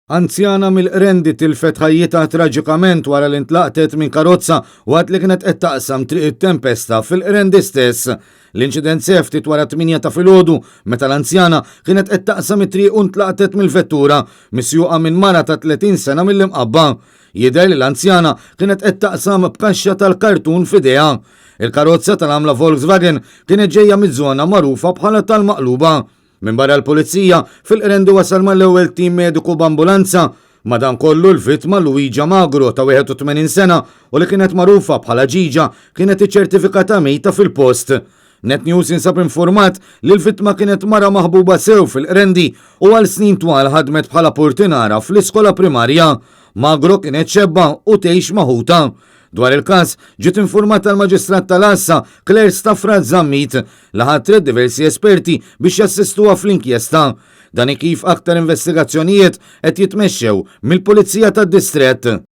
Anzjana mill-Qrendi tilfet ħajjitha traġikament wara li ntlaqtet minn karozza waqt li kienet qed taqsam Triq it-Tempesta fil-Qrendi stess. L-inċident seħħ ftit wara t-tmienja ta' filgħodu meta l-anzjana kienet qed taqsam it-triq u ntlaqtet mill-vettura misjuqa minn mara ta' 30 sena mill-Imqabba. Jidher li l-anzjana kienet qed taqsam b'kaxxa tal-kartun f'idejha. Il-karozza tal-għamla Volkswagen kienet ġejja miż-żona magħrufa bħala tal-Maqluba. Minbarra l-Pulizija, fil-Qrendi wasal mal-ewwel tim mediku b'ambulanza. Madankollu l-vittma Luigia Magro ta' 81 sena u li kienet magħrufa bħala Ġiġa kienet iċċertifikata mejta fil-post. Net News jinsab infurmat li l-vittma kienet mara maħbuba sew fil-Qrendi u għal snin twal ħadmet bħala purtinara fl-iskola primarja. Magro kienet xebba u tgħix ma' ħutha. Dwar il-każ, ġiet infurmata l-Maġistrat tal-Għassa, Claire Stafrace Zammit, li ħatret diversi esperti biex jassistuha fl-inkjesta. Dan kif aktar investigazzjonijiet qed jitmexxew mill-Pulizija tad-Distrett.